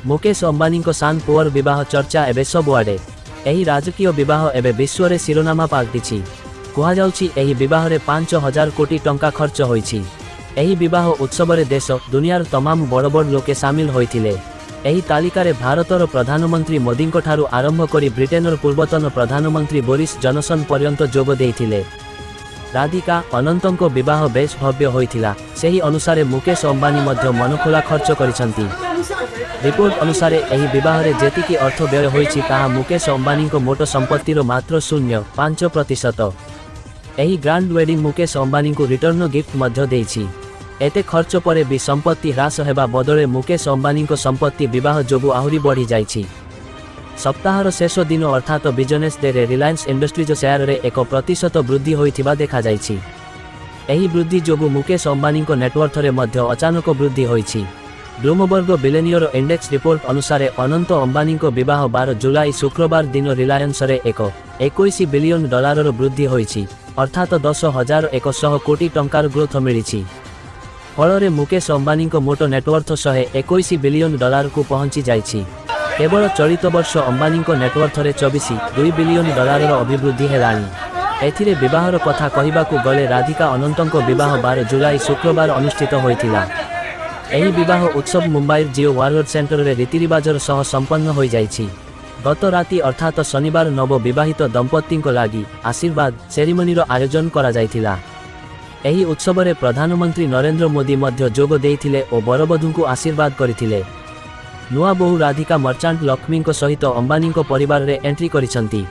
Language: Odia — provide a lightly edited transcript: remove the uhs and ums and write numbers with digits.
ମୁକେଶ ଅମ୍ବାନୀଙ୍କ ସାନ ପୁଅର ବିବାହ ଚର୍ଚ୍ଚା ଏବେ ସବୁଆଡ଼େ। ଏହି ରାଜକୀୟ ବିବାହ ଏବେ ବିଶ୍ୱରେ ଶିରୋନାମା ପାଲଟିଛି। କୁହାଯାଉଛି ଏହି ବିବାହରେ 5000 କୋଟି ଟଙ୍କା ଖର୍ଚ୍ଚ ହୋଇଛି। ଏହି ବିବାହ ଉତ୍ସବରେ ଦେଶ ଦୁନିଆର ତମାମ ବଡ଼ ବଡ଼ ଲୋକେ ସାମିଲ ହୋଇଥିଲେ। ଏହି ତାଲିକାରେ ଭାରତର ପ୍ରଧାନମନ୍ତ୍ରୀ ମୋଦିଙ୍କଠାରୁ ଆରମ୍ଭ କରି ବ୍ରିଟେନର ପୂର୍ବତନ ପ୍ରଧାନମନ୍ତ୍ରୀ ବୋରିସ୍ ଜନସନ୍ ପର୍ଯ୍ୟନ୍ତ ଯୋଗ ଦେଇଥିଲେ। ରାଧିକା ଅନନ୍ତଙ୍କ ବିବାହ ବେଶ୍ ଭବ୍ୟ ହୋଇଥିଲା। ସେହି ଅନୁସାରେ ମୁକେଶ ଅମ୍ବାନୀ ମଧ୍ୟ ମନଖୋଲା ଖର୍ଚ୍ଚ କରିଛନ୍ତି। ରିପୋର୍ଟ ଅନୁସାରେ ଏହି ବିବାହରେ ଯେତିକି ଅର୍ଥ ବ୍ୟୟ ହୋଇଛି ତାହା ମୁକେଶ ଅମ୍ବାନୀଙ୍କ ମୋଟ ସମ୍ପତ୍ତିର ମାତ୍ର 0.5%। ଏହି ଗ୍ରାଣ୍ଡ ୱେଡିଂ ମୁକେଶ ଅମ୍ବାନୀଙ୍କୁ ରିଟର୍ଣ୍ଣ ଗିଫ୍ଟ ମଧ୍ୟ ଦେଇଛି। ଏତେ ଖର୍ଚ୍ଚ ପରେ ବି ସମ୍ପତ୍ତି ହ୍ରାସ ହେବା ବଦଳରେ ମୁକେଶ ଅମ୍ବାନୀଙ୍କ ସମ୍ପତ୍ତି ବିବାହ ଯୋଗୁଁ ଆହୁରି ବଢ଼ିଯାଇଛି। ସପ୍ତାହର ଶେଷ ଦିନ ଅର୍ଥାତ ବିଜନେସ୍ ଡେରେ ରିଲାଏନ୍ସ ଇଣ୍ଡଷ୍ଟ୍ରିଜ ସେୟାରରେ 1% ବୃଦ୍ଧି ହୋଇଥିବା ଦେଖାଯାଇଛି। ଏହି ବୃଦ୍ଧି ଯୋଗୁଁ ମୁକେଶ ଅମ୍ବାନୀଙ୍କ ନେଟୱର୍ଥରେ ମଧ୍ୟ ଅଚାନକ ବୃଦ୍ଧି ହୋଇଛି। ବ୍ଲୁମବର୍ଗ ବିଲେନିୟର ଇଣ୍ଡେକ୍ସ ରିପୋର୍ଟ ଅନୁସାରେ ଅନନ୍ତ ଅମ୍ବାନୀଙ୍କ ବିବାହ 12 ଜୁଲାଇ ଶୁକ୍ରବାର ଦିନ ରିଲାଏନ୍ସରେ 1.21 ବିଲିୟନ ଡଲାରର ବୃଦ୍ଧି ହୋଇଛି, ଅର୍ଥାତ 10,100 କୋଟି ଟଙ୍କାର ଗ୍ରୋଥ ମିଳିଛି। ଫଳରେ ମୁକେଶ ଅମ୍ବାନୀଙ୍କ ମୋଟ ନେଟୱର୍ଥ 121 ବିଲିୟନ ଡଲାରକୁ ପହଞ୍ଚି ଯାଇଛି। କେବଳ ଚଳିତ ବର୍ଷ ଅମ୍ବାନୀଙ୍କ ନେଟୱର୍ଥରେ 24.2 ବିଲିୟନ ଡଲାରର ଅଭିବୃଦ୍ଧି ହେଲାଣି। ଏଥିରେ ବିବାହର କଥା କହିବାକୁ ଗଲେ ରାଧିକା ଅନନ୍ତଙ୍କ ବିବାହ 12 ଜୁଲାଇ ଶୁକ୍ରବାର ଅନୁଷ୍ଠିତ ହୋଇଥିଲା। ଏହି ବିବାହ ଉତ୍ସବ ମୁମ୍ବାଇର ଜିଓ ୱାର୍ଲଡ ସେଣ୍ଟରରେ ରୀତିରିବାଜର ସହ ସମ୍ପନ୍ନ ହୋଇଯାଇଛି। ଗତ ରାତି ଅର୍ଥାତ ଶନିବାର ନବ ବିବାହିତ ଦମ୍ପତିଙ୍କ ଲାଗି ଆଶୀର୍ବାଦ ସେରିମନିର ଆୟୋଜନ କରାଯାଇଥିଲା। ଏହି ଉତ୍ସବରେ ପ୍ରଧାନମନ୍ତ୍ରୀ ନରେନ୍ଦ୍ର ମୋଦି ମଧ୍ୟ ଯୋଗ ଦେଇଥିଲେ ଓ ବରବଧୂଙ୍କୁ ଆଶୀର୍ବାଦ କରିଥିଲେ। ନୂଆ ବୋହୂ ରାଧିକା ମର୍ଚାଣ୍ଟ ଲକ୍ଷ୍ମୀଙ୍କ ସହିତ ଅମ୍ବାନୀଙ୍କ ପରିବାରରେ ଏଣ୍ଟ୍ରି କରିଛନ୍ତି।